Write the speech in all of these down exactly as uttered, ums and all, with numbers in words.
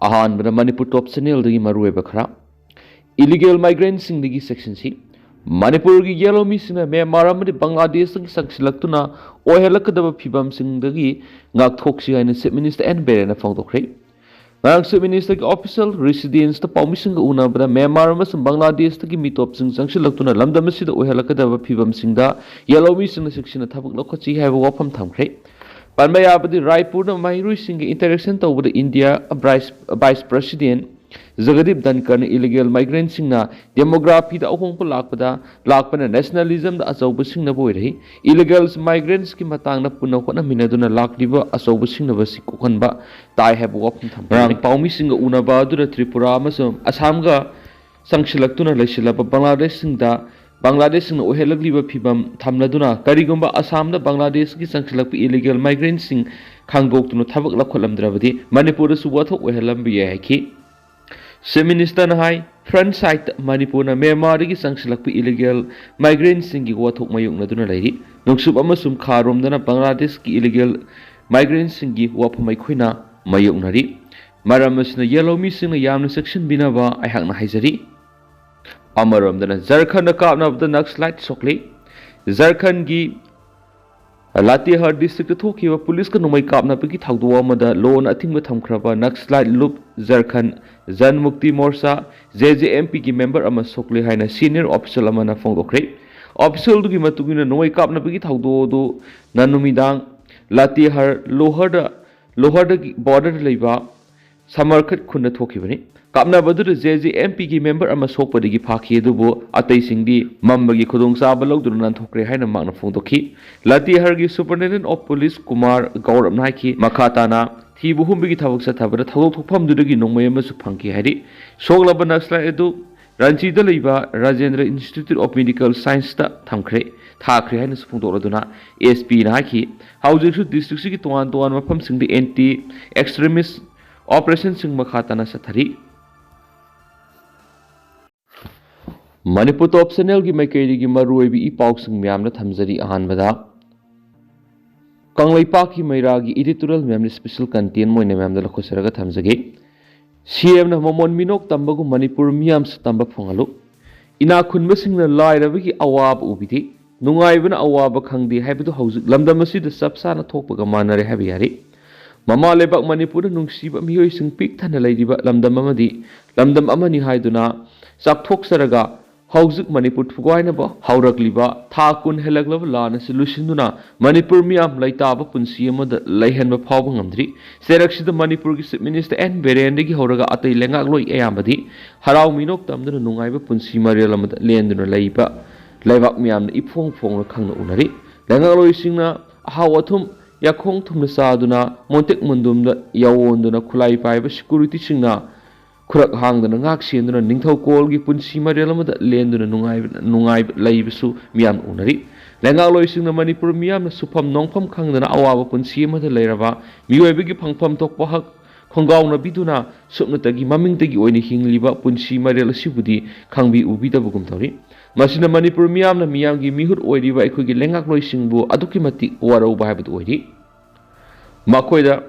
ꯑꯍꯥꯟꯕꯗ ꯃꯅꯤꯄꯨꯔ ꯇꯣꯞ ꯆꯦꯅꯦꯜꯗꯒꯤ ꯃꯔꯨꯑꯣꯏꯕ ꯈꯔ꯫ ꯏꯂꯤꯒꯦꯜ ꯃꯥꯏꯒ꯭ꯔꯦꯟꯁꯤꯡꯗꯒꯤ ꯁꯦꯛꯁꯟ ꯁꯤ꯫ ꯃꯅꯤꯄꯨꯔꯒꯤ ꯌꯦꯜꯍꯧꯃꯤꯁꯤꯡꯅ ꯃ꯭ꯌꯥꯟꯃꯥꯔ ꯑꯃꯗꯤ ꯕꯪꯒ꯭ꯂꯥꯗꯦꯁꯇꯒꯤ ꯆꯪꯁꯤꯜꯂꯛꯇꯨꯅ ꯑꯣꯏꯍꯜꯂꯛꯀꯗꯕ ꯐꯤꯕꯝꯁꯤꯡꯗꯒꯤ ꯉꯥꯛꯊꯣꯛꯁꯤ ꯍꯥꯏꯅ ꯆꯤꯐ ꯃꯤꯅꯤꯁꯇꯔ ꯑꯦꯟ ꯕꯤꯔꯦꯟꯅ ꯐꯣꯡꯗꯣꯛꯈ꯭ꯔꯦ꯫ ꯉꯔꯥꯡ ꯆꯤꯐ ꯃꯤꯅꯤꯁꯇꯔꯒꯤ ꯑꯣꯐꯤꯁꯤꯌꯦꯜ ꯔꯤꯁꯤꯗꯦꯟꯁꯇ ꯄꯥꯎꯃꯤꯁꯤꯡꯒ ꯎꯅꯕꯗ ꯃ꯭ꯌꯥꯟꯃꯥꯔ ꯑꯃꯁꯨꯡ ꯕꯪꯒ꯭ꯂꯥꯗꯦꯁꯇꯒꯤ ꯃꯤꯇꯣꯞꯁꯤꯡ ꯆꯪꯁꯤꯜꯂꯛꯇꯨꯅ ꯂꯝꯗꯝ ꯑꯁꯤꯗ ꯑꯣꯏꯍꯜꯂꯛꯀꯗꯕ ꯐꯤꯕꯝꯁꯤꯡꯗ ꯌꯦꯜꯍꯧꯃꯤꯁꯤꯡꯅ ꯆꯦꯛꯁꯤꯟꯅ ꯊꯕꯛ ꯂꯧꯈꯠꯁꯤ ꯍꯥꯏꯕ ꯋꯥꯐꯝ ꯊꯝꯈ꯭ꯔꯦ꯫ ꯄꯟꯕ ꯌꯥꯕꯗꯤ, ꯔꯥꯏꯄꯨꯔꯗ ꯃꯍꯩꯔꯣꯏꯁꯤꯡꯒ ꯏꯟꯇꯔꯦꯛꯁꯟ ꯇꯧꯕꯗ India vice, vice president Jagdeep ꯙꯟꯀꯔꯅ ꯏꯂꯤꯒꯦꯜ ꯃꯥꯏꯒ꯭ꯔꯦꯟꯁꯤꯡꯅ ꯗꯦꯃꯣꯒ꯭ꯔꯥꯐꯤꯗ ꯑꯍꯣꯡꯕ ꯂꯥꯛꯄꯗ, ꯂꯥꯛꯄꯅ ꯅꯦꯁꯅꯦꯂꯤꯖꯝꯗ ꯑꯆꯧꯕ ꯁꯤꯡꯅꯕ ꯑꯣꯏꯔꯛꯏ꯫ ꯏꯂꯤꯒꯦꯜ ꯃꯥꯏꯒ꯭ꯔꯦꯟꯁꯀꯤ ꯃꯇꯥꯡꯗ ꯄꯨꯟꯅ ꯍꯣꯠꯅꯃꯤꯟꯅꯗꯨꯅ ꯂꯥꯛꯂꯤꯕ ꯑꯆꯧꯕ ꯁꯤꯡꯅꯕ ꯑꯁꯤ ꯀꯣꯛꯍꯟꯕ ꯇꯥꯏ ꯍꯥꯏꯕ ꯋꯥꯐꯝ ꯊꯝꯈꯤ꯫ ꯉꯔꯥꯡ ꯄꯥꯎꯃꯤꯁꯤꯡꯒ ꯎꯅꯕ ꯑꯗꯨꯗ ꯇ꯭ꯔꯤꯄꯨꯔꯥ ꯑꯃꯁꯨꯡ ꯑꯁꯥꯝꯒ ꯆꯪꯁꯤꯜꯂꯛꯇꯨꯅ ꯂꯩꯁꯤꯜꯂꯕ ꯕꯪꯒ꯭ꯂꯥꯗꯦꯁꯁꯤꯡꯗ, ꯕꯪꯒ꯭ꯂꯥꯗꯦꯁꯁꯤꯡꯅ ꯑꯣꯏꯍꯜꯂꯛꯂꯤꯕ ꯐꯤꯕꯝ ꯊꯝꯂꯗꯨꯅ, ꯀꯔꯤꯒꯨꯝꯕ ꯑꯁꯥꯝꯗ ꯕꯪꯒ꯭ꯂꯥꯗꯦꯁꯀꯤ ꯆꯪꯁꯤꯜꯂꯛꯄ ꯏꯂꯤꯒꯦꯜ ꯃꯥꯏꯒ꯭ꯔꯦꯟꯁꯤꯡ ꯈꯪꯗꯣꯛꯇꯨꯅ ꯊꯕꯛ ꯂꯧꯈꯠꯂꯝꯗ꯭ꯔꯕꯗꯤ ꯃꯅꯤꯄꯨꯔꯗꯁꯨ ꯋꯥꯊꯣꯛ ꯑꯣꯏꯍꯜꯂꯝꯕ ꯌꯥꯏ ꯍꯥꯏꯈꯤ꯫ ꯆꯤꯐ ꯃꯤꯅꯤꯁꯇꯔꯅ ꯍꯥꯏ, ꯐ꯭ꯔꯟꯠ ꯁꯥꯏꯠꯇ ꯃꯅꯤꯄꯨꯔꯅ ꯃ꯭ꯌꯥꯟꯃꯥꯔꯗꯒꯤ ꯆꯪꯁꯤꯜꯂꯛꯄ ꯏꯂꯤꯒꯦꯜ ꯃꯥꯏꯒ꯭ꯔꯦꯟꯁꯤꯡꯒꯤ ꯋꯥꯊꯣꯛ ꯃꯥꯌꯣꯛꯅꯗꯨꯅ ꯂꯩꯔꯤ꯫ ꯅꯣꯡꯆꯨꯞ ꯑꯃꯁꯨꯡ ꯈꯥꯔꯣꯝꯗꯅ ꯕꯪꯒ꯭ꯂꯥꯗꯦꯁꯀꯤ ꯏꯂꯤꯒꯦꯜ ꯃꯥꯏꯒ꯭ꯔꯦꯟꯁꯤꯡꯒꯤ ꯋꯥꯐꯝ ꯑꯩꯈꯣꯏꯅ ꯃꯥꯌꯣꯛꯅꯔꯤ꯫ ꯃꯔꯝ ꯑꯁꯤꯅ ꯌꯦꯜꯍꯧꯃꯤꯁꯤꯡꯅ ꯌꯥꯝꯅ ꯆꯦꯛꯁꯤꯟꯕꯤꯅꯕ ꯑꯩꯍꯥꯛꯅ ꯍꯥꯏꯖꯔꯤ꯫ ꯑꯃꯔꯣꯝꯗꯅ ꯖꯔꯈꯟꯗ ꯀꯥꯞꯅꯕꯗ ꯅꯛꯁꯂꯥꯏꯠ ꯁꯣꯛꯂꯤ꯫ ꯖꯔꯈꯟꯒꯤ ꯂꯥꯇꯦꯍꯥꯔ ꯗꯤꯁꯇ꯭ꯔꯤꯛꯇ ꯊꯣꯛꯈꯤꯕ ꯄꯨꯂꯤꯁꯀ ꯅꯣꯡꯃꯩ ꯀꯥꯞꯅꯕꯒꯤ ꯊꯧꯗꯣꯛ ꯑꯃꯗ ꯂꯣꯅ ꯑꯊꯤꯡꯕ ꯊꯝꯈ꯭ꯔꯕ ꯅꯛꯁꯂꯥꯏꯠ ꯂꯨꯞ ꯖꯔꯈꯟ ꯖꯟ ꯃꯨꯛꯇꯤ ꯃꯣꯔꯆꯥ, ꯖꯦ ꯖꯦ ꯑꯦꯝ ꯄꯤꯒꯤ ꯃꯦꯝꯕꯔ ꯑꯃ ꯁꯣꯛꯂꯦ ꯍꯥꯏꯅ ꯁꯤꯅꯤꯌꯔ ꯑꯣꯐꯤꯁꯤꯌꯦꯜ ꯑꯃꯅ ꯐꯣꯡꯗꯣꯛꯈ꯭ꯔꯦ꯫ ꯑꯣꯐꯤꯁꯤꯌꯦꯜꯗꯨꯒꯤ ꯃꯇꯨꯡ ꯏꯟꯅ, ꯅꯣꯡꯃꯩ ꯀꯥꯞꯅꯕꯒꯤ ꯊꯧꯗꯣꯛ ꯑꯗꯨꯅ ꯅꯨꯃꯤꯗꯥꯡ ꯂꯥꯇꯦꯍꯥꯔ ꯂꯣꯍꯔꯗ, ꯂꯣꯍꯔꯗꯒꯤ ꯕꯣꯔꯗꯔꯗ ꯂꯩꯕ ꯁꯃꯔꯈꯠ ꯈꯨꯟꯗ ꯊꯣꯛꯈꯤꯕꯅꯤ꯫ ꯀꯥꯞꯅꯕꯗꯨꯗ ꯖꯦ ꯖꯦ ꯑꯦꯝ ꯄꯤꯒꯤ ꯃꯦꯝꯕꯔ ꯑꯃ ꯁꯣꯛꯄꯗꯒꯤ ꯐꯥꯈꯤ, ꯑꯗꯨꯕꯨ ꯑꯇꯩꯁꯤꯡꯗꯤ ꯃꯝꯕꯒꯤ ꯈꯨꯗꯣꯡꯆꯥꯕ ꯂꯧꯗꯨꯅ ꯅꯥꯟꯊꯣꯛꯈ꯭ꯔꯦ ꯍꯥꯏꯅ ꯃꯍꯥꯛꯅ ꯐꯣꯡꯗꯣꯛꯈꯤ꯫ ꯂꯥꯇꯦꯍꯥꯔꯒꯤ ꯁꯨꯄꯔꯤꯟꯇꯦꯟꯗꯦꯟꯠ ꯑꯣꯐ ꯄꯨꯂꯤꯁ ꯀꯨꯃꯥꯔ ꯒꯧꯔꯕꯅ ꯍꯥꯏꯈꯤ, ꯃꯈꯥ ꯇꯥꯅ ꯊꯤꯕ ꯍꯨꯝꯕꯒꯤ ꯊꯕꯛ ꯆꯠꯊꯕꯗ ꯊꯧꯗꯣꯛ ꯊꯣꯛꯐꯝꯗꯨꯗꯒꯤ ꯅꯣꯡꯃꯩ ꯑꯃꯁꯨ ꯐꯪꯈꯤ ꯍꯥꯏꯔꯤ꯫ ꯁꯣꯛꯂꯕ ꯅꯛꯁꯂꯥꯏꯠ ꯑꯗꯨ ꯔꯥꯟꯆꯤꯗ ꯂꯩꯕ ꯔꯥꯖꯦꯟꯗ꯭ꯔ ꯏꯟꯁꯇꯤꯇ꯭ꯌꯨꯠ ꯑꯣꯐ ꯃꯦꯗꯤꯀꯦꯜ ꯁꯥꯏꯟꯁꯇ ꯊꯝꯈ꯭ꯔꯦ, ꯊꯥꯈ꯭ꯔꯦ ꯍꯥꯏꯅꯁꯨ ꯐꯣꯡꯗꯣꯛꯂꯗꯨꯅ ꯑꯦꯁ ꯄꯤꯅ ꯍꯥꯏꯈꯤ, ꯍꯧꯖꯤꯛꯁꯨ ꯗꯤꯁꯇ꯭ꯔꯤꯛꯁꯤꯒꯤ ꯇꯣꯉꯥꯟ ꯇꯣꯉꯥꯟꯕ ꯃꯐꯝꯁꯤꯡꯗ ꯑꯦꯟꯇꯤ ꯑꯦꯛꯁꯇ꯭ꯔꯤꯃꯤꯁ ꯑꯣꯄꯔꯦꯁꯟꯁꯤꯡ ꯃꯈꯥ ꯇꯥꯅ ꯆꯠꯊꯔꯤ꯫ ꯃꯅꯤꯄꯨꯔ ꯇꯣꯞ ꯆꯦꯅꯦꯜꯒꯤ ꯃꯥꯏꯀꯩꯗꯒꯤ ꯃꯔꯨꯑꯣꯏꯕ ꯏ ꯄꯥꯎꯁꯤꯡ ꯃꯌꯥꯝꯅ ꯊꯝꯖꯔꯤ꯫ ꯑꯍꯥꯟꯕꯗ, ꯀꯪꯂꯩꯄꯥꯛꯀꯤ ꯃꯩꯔꯥꯒꯤ ꯏꯗꯤꯇꯣꯔꯤꯌꯦꯜ ꯃꯌꯥꯝꯅ ꯏꯁꯄꯤꯁꯦꯜ ꯀꯟꯇꯦꯟ ꯑꯣꯏꯅ ꯃꯌꯥꯝꯗ ꯂꯧꯈꯠꯆꯔꯒ ꯊꯝꯖꯒꯦ꯫ ꯁꯤ ꯑꯦꯝꯅ ꯃꯃꯣꯟ ꯃꯤꯅꯣꯛ ꯇꯝꯕꯒꯨꯝ ꯃꯅꯤꯄꯨꯔ ꯃꯤꯌꯥꯝꯁꯨ ꯇꯝꯕ ꯐꯪꯍꯜꯂꯨ꯫ ꯏꯅꯥꯛ ꯈꯨꯟꯕꯁꯤꯡꯅ ꯂꯥꯏꯔꯕꯒꯤ ꯑꯋꯥꯕ ꯎꯕꯤꯗꯦ꯫ ꯅꯨꯡꯉꯥꯏꯕꯅ ꯑꯋꯥꯕ ꯈꯪꯗꯦ ꯍꯥꯏꯕꯗꯨ ꯍꯧꯖꯤꯛ ꯂꯝꯗꯝ ꯑꯁꯤꯗ ꯆꯞ ꯆꯥꯅ ꯊꯣꯛꯄꯒ ꯃꯥꯟꯅꯔꯦ ꯍꯥꯏꯕ ꯌꯥꯔꯦ꯫ ꯃꯃꯥ ꯂꯩꯕꯥꯛ ꯃꯅꯤꯄꯨꯔꯗ ꯅꯨꯡꯁꯤꯕ ꯃꯤꯑꯣꯏꯁꯤꯡ ꯄꯤꯛ ꯊꯟꯅ ꯂꯩꯔꯤꯕ ꯂꯝꯗꯝ ꯑꯃꯗꯤ ꯂꯝꯗꯝ ꯑꯃꯅꯤ ꯍꯥꯏꯗꯨꯅ ꯆꯥꯎꯊꯣꯛꯆꯔꯒ ꯍꯧꯖꯤꯛ ꯃꯅꯤꯄꯨꯔ ꯊꯨꯒꯥꯏꯅꯕ ꯍꯧꯔꯛꯂꯤꯕ ꯊꯥ ꯀꯨꯟ ꯍꯦꯜꯂꯛꯂꯕ ꯂꯥꯟ ꯑꯁꯤ ꯂꯣꯏꯁꯤꯟꯗꯨꯅ ꯃꯅꯤꯄꯨꯔ ꯃꯤꯌꯥꯝ ꯂꯩꯇꯥꯕ ꯄꯨꯟꯁꯤ ꯑꯃꯗ ꯂꯩꯍꯟꯕ ꯐꯥꯎꯕ ꯉꯝꯗ꯭ꯔꯤ꯫ ꯆꯩꯔꯛꯁꯤꯗ ꯃꯅꯤꯄꯨꯔꯒꯤ Chief Minister ꯑꯦꯟ ꯕꯤꯔꯦꯟꯗꯒꯤ ꯍꯧꯔꯒ ꯑꯇꯩ ꯂꯩꯉꯥꯛꯂꯣꯏ ꯑꯌꯥꯝꯕꯗꯤ ꯍꯔꯥꯎ ꯃꯤꯅꯣꯛ ꯇꯝꯗꯨꯅ ꯅꯨꯡꯉꯥꯏꯕ ꯄꯨꯟꯁꯤ ꯃꯔꯦꯜ ꯑꯃꯗ ꯂꯦꯟꯗꯨꯅ ꯂꯩꯕ ꯂꯩꯕꯥꯛ ꯃꯤꯌꯥꯝꯅ ꯏꯐꯣꯡ ꯐꯣꯡꯅ ꯈꯪꯅ ꯎꯅꯔꯤ꯫ ꯂꯩꯉꯥꯛꯂꯣꯏꯁꯤꯡꯅ ꯑꯍꯥꯎ ꯑꯊꯨꯝ ꯌꯥꯈꯣꯡ ꯊꯨꯝꯅ ꯆꯥꯗꯨꯅ ꯃꯣꯟꯇꯦꯛ ꯃꯨꯟꯗꯨꯝꯗ ꯌꯥꯑꯣꯟꯗꯨꯅ ꯈꯨꯠꯂꯥꯏ ꯄꯥꯏꯕ ꯁꯦꯀ꯭ꯌꯨꯔꯤꯇꯤꯁꯤꯡꯅ ꯈꯨꯔꯛ ꯍꯥꯡꯗꯅ ꯉꯥꯛ ꯁꯦꯟꯗꯨꯅ ꯅꯤꯡꯊꯧꯀꯣꯜꯒꯤ ꯄꯨꯟꯁꯤ ꯃꯔꯦꯜ ꯑꯃꯗ ꯂꯦꯟꯗꯨꯅ ꯅꯨꯡꯉꯥꯏꯕ ꯅꯨꯡꯉꯥꯏꯕ ꯂꯩꯕꯁꯨ ꯃꯤꯌꯥꯝꯅ ꯎꯅꯔꯤ꯫ ꯂꯩꯉꯥꯛꯂꯣꯏꯁꯤꯡꯅ ꯃꯅꯤꯄꯨꯔ ꯃꯤꯌꯥꯝꯅ ꯁꯨꯐꯝ ꯅꯣꯡꯐꯝ ꯈꯪꯗꯅ ꯑꯋꯥꯕ ꯄꯨꯟꯁꯤ ꯑꯃꯗ ꯂꯩꯔꯕ ꯃꯤꯑꯣꯏꯕꯒꯤ ꯐꯪꯐꯝ ꯊꯣꯛꯄ ꯍꯛ ꯈꯣꯡꯒꯥꯎꯅꯕꯤꯗꯨꯅ ꯁꯨꯞꯅꯇꯒꯤ ꯃꯃꯤꯡꯇꯒꯤ ꯑꯣꯏꯅ ꯍꯤꯡꯂꯤꯕ ꯄꯨꯟꯁꯤ ꯃꯔꯦꯜ ꯑꯁꯤꯕꯨꯗꯤ ꯈꯪꯕꯤ ꯎꯕꯤꯗꯕꯒꯨꯝ ꯇꯧꯔꯤ꯫ ꯃꯁꯤꯅ ꯃꯅꯤꯄꯨꯔ ꯃꯤꯌꯥꯝꯅ ꯃꯤꯌꯥꯝꯒꯤ ꯃꯤꯍꯨꯠ ꯑꯣꯏꯔꯤꯕ ꯑꯩꯈꯣꯏꯒꯤ ꯂꯩꯉꯥꯛꯂꯣꯏꯁꯤꯡꯕꯨ ꯑꯗꯨꯛꯀꯤ ꯃꯇꯤꯛ ꯋꯥꯔꯧꯕ ꯍꯥꯏꯕꯗꯨ ꯑꯣꯏꯔꯤ꯫ ꯃꯈꯣꯏꯗ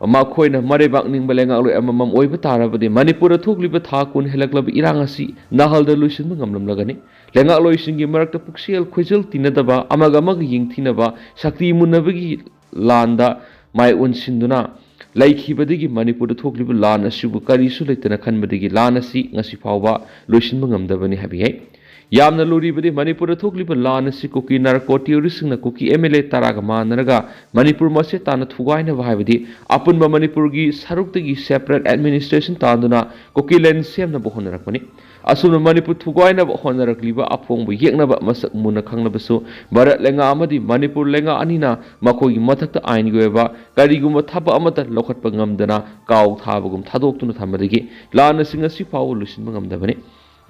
ꯃꯈꯣꯏꯅ ꯃꯔꯩꯕꯥꯛ ꯅꯤꯡꯕ ꯂꯩꯉꯥꯛꯂꯣꯏ ꯑꯃꯃꯝ ꯑꯣꯏꯕ ꯇꯥꯔꯕꯗꯤ ꯃꯅꯤꯄꯨꯔꯗ ꯊꯣꯛꯂꯤꯕ ꯊꯥ ꯀꯨꯟ ꯍꯦꯜꯂꯛꯂꯕ ꯏꯔꯥꯡ ꯑꯁꯤ ꯅꯥꯍꯜꯗ ꯂꯣꯏꯁꯤꯟꯕ ꯉꯝꯂꯝꯂꯒꯅꯤ꯫ ꯂꯩꯉꯥꯛꯂꯣꯏꯁꯤꯡꯒꯤ ꯃꯔꯛꯇ ꯄꯨꯛꯆꯦꯜ ꯈꯣꯏꯖꯦꯜ ꯇꯤꯟꯅꯗꯕ, ꯑꯃꯒ ꯑꯃꯒ ꯌꯦꯡꯊꯤꯅꯕ, ꯁꯛꯇꯤ ꯃꯨꯟꯅꯕꯒꯤ ꯂꯥꯟꯗ ꯃꯥꯏ ꯑꯣꯟꯁꯤꯟꯗꯨꯅ ꯂꯩꯈꯤꯕꯗꯒꯤ ꯃꯅꯤꯄꯨꯔꯗ ꯊꯣꯛꯂꯤꯕ ꯂꯥꯟ ꯑꯁꯤꯕꯨ ꯀꯔꯤꯁꯨ ꯂꯩꯇꯅ ꯈꯟꯕꯗꯒꯤ ꯂꯥꯟ ꯑꯁꯤ ꯉꯁꯤ ꯐꯥꯎꯕ ꯂꯣꯏꯁꯤꯟꯕ ꯉꯝꯗꯕꯅꯤ ꯍꯥꯏꯕ ꯌꯥꯏ꯫ ꯌꯥꯝꯅ ꯂꯨꯔꯤꯕꯗꯤ ꯃꯅꯤꯄꯨꯔꯗ ꯊꯣꯛꯂꯤꯕ ꯂꯥꯟ ꯑꯁꯤ ꯀꯨꯀꯤ narco ꯇꯦꯔꯣꯔꯤꯁꯁꯤꯡꯅ Kuki M L A ꯇꯔꯥꯒ ꯃꯥꯟꯅꯔꯒ ꯃꯅꯤꯄꯨꯔ ꯃꯆꯦꯠ ꯇꯥꯅ ꯊꯨꯒꯥꯏꯅꯕ ꯍꯥꯏꯕꯗꯤ ꯑꯄꯨꯟꯕ ꯃꯅꯤꯄꯨꯔꯒꯤ ꯁꯔꯨꯛꯇꯒꯤ separate administration ꯇꯥꯟꯗꯨꯅ ꯀꯨꯀꯤ ꯂꯦꯟ ꯁꯦꯝꯅꯕ ꯍꯣꯠꯅꯔꯛꯄꯅꯤ꯫ ꯑꯁꯨꯝꯅ ꯃꯅꯤꯄꯨꯔ ꯊꯨꯒꯥꯏꯅꯕ ꯍꯣꯠꯅꯔꯛꯂꯤꯕ ꯑꯐꯣꯡꯕ ꯌꯦꯛꯅꯕ ꯃꯁꯛ ꯃꯨꯟꯅ ꯈꯪꯂꯕꯁꯨ ꯚꯥꯔꯠ ꯂꯩꯉꯥꯛ ꯑꯃꯗꯤ ꯃꯅꯤꯄꯨꯔ ꯂꯩꯉꯥꯛ ꯑꯅꯤꯅ ꯃꯈꯣꯏꯒꯤ ꯃꯊꯛꯇ ꯑꯥꯏꯟꯒꯤ ꯑꯣꯏꯕ ꯀꯔꯤꯒꯨꯝꯕ ꯊꯕꯛ ꯑꯃꯠꯇ ꯂꯧꯈꯠꯄ ꯉꯝꯗꯅ ꯀꯥꯎ ꯊꯥꯕꯒꯨꯝ ꯊꯥꯗꯣꯛꯇꯨꯅ ꯊꯝꯕꯗꯒꯤ ꯂꯥꯟ ꯑꯁꯤ ꯉꯁꯤ ꯐꯥꯎꯕ ꯂꯣꯏꯁꯤꯟꯕ ꯉꯝꯗꯕꯅꯤ꯫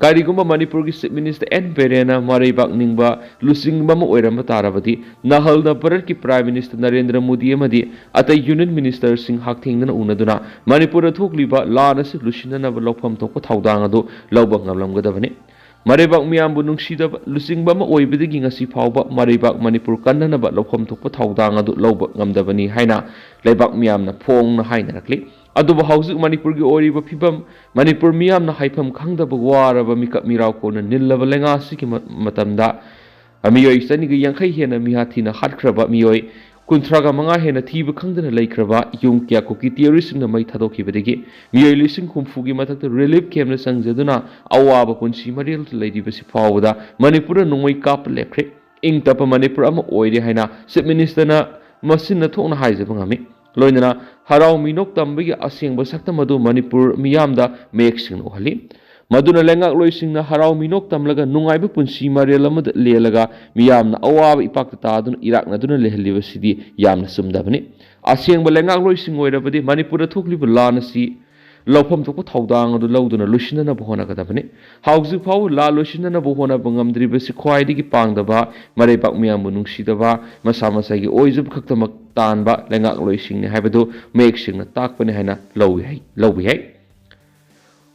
ꯀꯔꯤꯒꯨꯝꯕ ꯃꯅꯤꯄꯨꯔꯒꯤ Chief Minister ꯑꯦꯟ ꯕꯤꯔꯦꯟꯅ ꯃꯔꯩꯕꯥꯛ ꯅꯤꯡꯕ ꯂꯨꯆꯤꯡꯕ ꯑꯃ ꯑꯣꯏꯔꯝꯕ ꯇꯥꯔꯕꯗꯤ ꯅꯥꯍꯜꯗ ꯚꯥꯔꯠꯀꯤ Prime Minister ꯅꯔꯦꯟꯗ꯭ꯔ ꯃꯣꯗꯤ ꯑꯃꯗꯤ ꯑꯇꯩ Union Ministerꯁꯤꯡ ꯍꯛꯊꯦꯡꯅꯅ ꯎꯅꯗꯨꯅ ꯃꯅꯤꯄꯨꯔꯗ ꯊꯣꯛꯂꯤꯕ ꯂꯥꯟ ꯑꯁꯤ ꯂꯣꯏꯁꯤꯟꯅꯅꯕ ꯂꯧꯐꯝ ꯊꯣꯛꯄ ꯊꯧꯗꯥꯡ ꯑꯗꯨ ꯂꯧꯕ ꯉꯝꯂꯝꯒꯗꯕꯅꯤ꯫ ꯃꯔꯩꯕꯥꯛ ꯃꯤꯌꯥꯝꯕꯨ ꯅꯨꯡꯁꯤꯗꯕ ꯂꯨꯆꯤꯡꯕ ꯑꯃ ꯑꯣꯏꯕꯗꯒꯤ ꯉꯁꯤ ꯐꯥꯎꯕ ꯃꯔꯩꯕꯥꯛ ꯃꯅꯤꯄꯨꯔ ꯀꯟꯅꯅꯕ ꯂꯧꯐꯝ ꯊꯣꯛꯄ ꯊꯧꯗꯥꯡ ꯑꯗꯨ ꯂꯧꯕ ꯉꯝꯗꯕꯅꯤ ꯍꯥꯏꯅ ꯂꯩꯕꯥꯛ ꯃꯤꯌꯥꯝꯅ ꯐꯣꯡꯅ ꯍꯥꯏꯅꯔꯛꯂꯤ꯫ ꯑꯗꯨꯕꯨ ꯍꯧꯖꯤꯛ ꯃꯅꯤꯄꯨꯔꯒꯤ ꯑꯣꯏꯔꯤꯕ ꯐꯤꯕꯝ, ꯃꯅꯤꯄꯨꯔ ꯃꯤꯌꯥꯝꯅ ꯍꯥꯏꯐꯝ ꯈꯪꯗꯕ ꯋꯥꯔꯕ ꯃꯤꯀꯞ ꯃꯤꯔꯥꯎ ꯀꯣꯟꯅ ꯅꯤꯜꯂꯕ ꯂꯩꯉꯥꯛ ꯑꯁꯤꯒꯤ ꯃ-, ꯃꯇꯝꯗ ꯃꯤꯑꯣꯏ ꯆꯅꯤꯒ ꯌꯥꯡꯈꯩ ꯍꯦꯟꯅ ꯃꯤꯍꯥ ꯊꯤꯅ ꯍꯥꯠꯈ꯭ꯔꯕ, ꯃꯤꯑꯣꯏ ꯀꯨꯟꯊ꯭ꯔꯥꯒ ꯃꯉꯥ ꯍꯦꯟꯅ ꯊꯤꯕ ꯈꯪꯗꯅ ꯂꯩꯈ꯭ꯔꯕ, ꯌꯨꯝ ꯀꯌꯥ ꯀꯨꯀꯤ ꯇꯦꯔꯣꯔꯤꯁꯁꯤꯡꯅ ꯃꯩ ꯊꯥꯗꯣꯛꯈꯤꯕꯗꯒꯤ ꯃꯤꯑꯣꯏ ꯂꯤꯁꯤꯡ ꯍꯨꯝꯐꯨꯒꯤ ꯃꯊꯛꯇ ꯔꯤꯂꯤꯐ ꯀꯦꯝꯞꯅ ꯆꯪꯖꯗꯨꯅ ꯑꯋꯥꯕ ꯄꯨꯟꯁꯤ ꯃꯔꯦꯜꯗ ꯂꯩꯔꯤꯕꯁꯤ ꯐꯥꯎꯕꯗ ꯃꯅꯤꯄꯨꯔꯗ ꯅꯣꯡꯃꯩ ꯀꯥꯞꯄ ꯂꯦꯞꯈ꯭ꯔꯦ꯫ ꯏꯪ ꯇꯞꯄ ꯃꯅꯤꯄꯨꯔ ꯑꯃ ꯑꯣꯏꯔꯦ ꯍꯥꯏꯅ ꯆꯤꯐ ꯃꯤꯅꯤꯁꯇꯔꯅ ꯃꯁꯤꯟꯅ ꯊꯣꯛꯅ ꯍꯥꯏꯖꯕ ꯉꯝꯃꯤ꯫ ꯂꯣꯏꯅꯅ ꯍꯔꯥꯎ ꯃꯤꯅꯣꯛ ꯇꯝꯕꯒꯤ ꯑꯁꯦꯡꯕ ꯁꯛꯇꯝ ꯑꯗꯨ ꯃꯅꯤꯄꯨꯔ ꯃꯤꯌꯥꯝꯗ ꯃꯌꯦꯛ ꯁꯦꯡꯅ ꯎꯍꯜꯂꯤ꯫ ꯃꯗꯨꯅ ꯂꯩꯉꯥꯛꯂꯣꯏꯁꯤꯡꯅ ꯍꯔꯥꯎ ꯃꯤꯅꯣꯛ ꯇꯝꯂꯒ ꯅꯨꯡꯉꯥꯏꯕ ꯄꯨꯟꯁꯤ ꯃꯔꯦꯜ ꯑꯃꯗ ꯂꯦꯜꯂꯒ ꯃꯤꯌꯥꯝꯅ ꯑꯋꯥꯕ ꯏꯄꯥꯛꯇ ꯇꯥꯗꯨꯅ ꯏꯔꯥꯛꯅꯗꯨꯅ ꯂꯩꯍꯜꯂꯤꯕꯁꯤꯗꯤ ꯌꯥꯝꯅ ꯆꯨꯝꯗꯕꯅꯤ꯫ ꯑꯁꯦꯡꯕ ꯂꯩꯉꯥꯛꯂꯣꯏꯁꯤꯡ ꯑꯣꯏꯔꯕꯗꯤ ꯃꯅꯤꯄꯨꯔꯗ ꯊꯣꯛꯂꯤꯕ ꯂꯥꯟ ꯑꯁꯤ ꯂꯧꯐꯝ ꯊꯣꯛꯄ ꯊꯧꯗꯥꯡ ꯑꯗꯨ ꯂꯧꯗꯨꯅ ꯂꯣꯏꯁꯤꯟꯅꯅꯕ ꯍꯣꯠꯅꯒꯗꯕꯅꯤ꯫ ꯍꯧꯖꯤꯛ ꯐꯥꯎꯕ ꯂꯥꯟ ꯂꯣꯏꯁꯤꯟꯅꯅꯕ ꯍꯣꯠꯅꯕ ꯉꯝꯗ꯭ꯔꯤꯕꯁꯤ ꯈ꯭ꯋꯥꯏꯗꯒꯤ ꯄꯥꯡꯗꯕ, ꯃꯔꯩꯕꯥꯛ ꯃꯤꯌꯥꯝꯕꯨ ꯅꯨꯡꯁꯤꯗꯕ, ꯃꯁꯥ ꯃꯁꯥꯒꯤ ꯑꯣꯏꯖꯕ ꯈꯛꯇꯃꯛ ꯇꯥꯟꯕ ꯂꯩꯉꯥꯛꯂꯣꯏꯁꯤꯡꯅꯤ ꯍꯥꯏꯕꯗꯨ ꯃꯌꯦꯛ ꯁꯦꯡꯅ ꯇꯥꯛꯄꯅꯤ ꯍꯥꯏꯅ ꯂꯧꯏ ꯍꯥꯏ-, ꯂꯧꯕ ꯌꯥꯏ꯫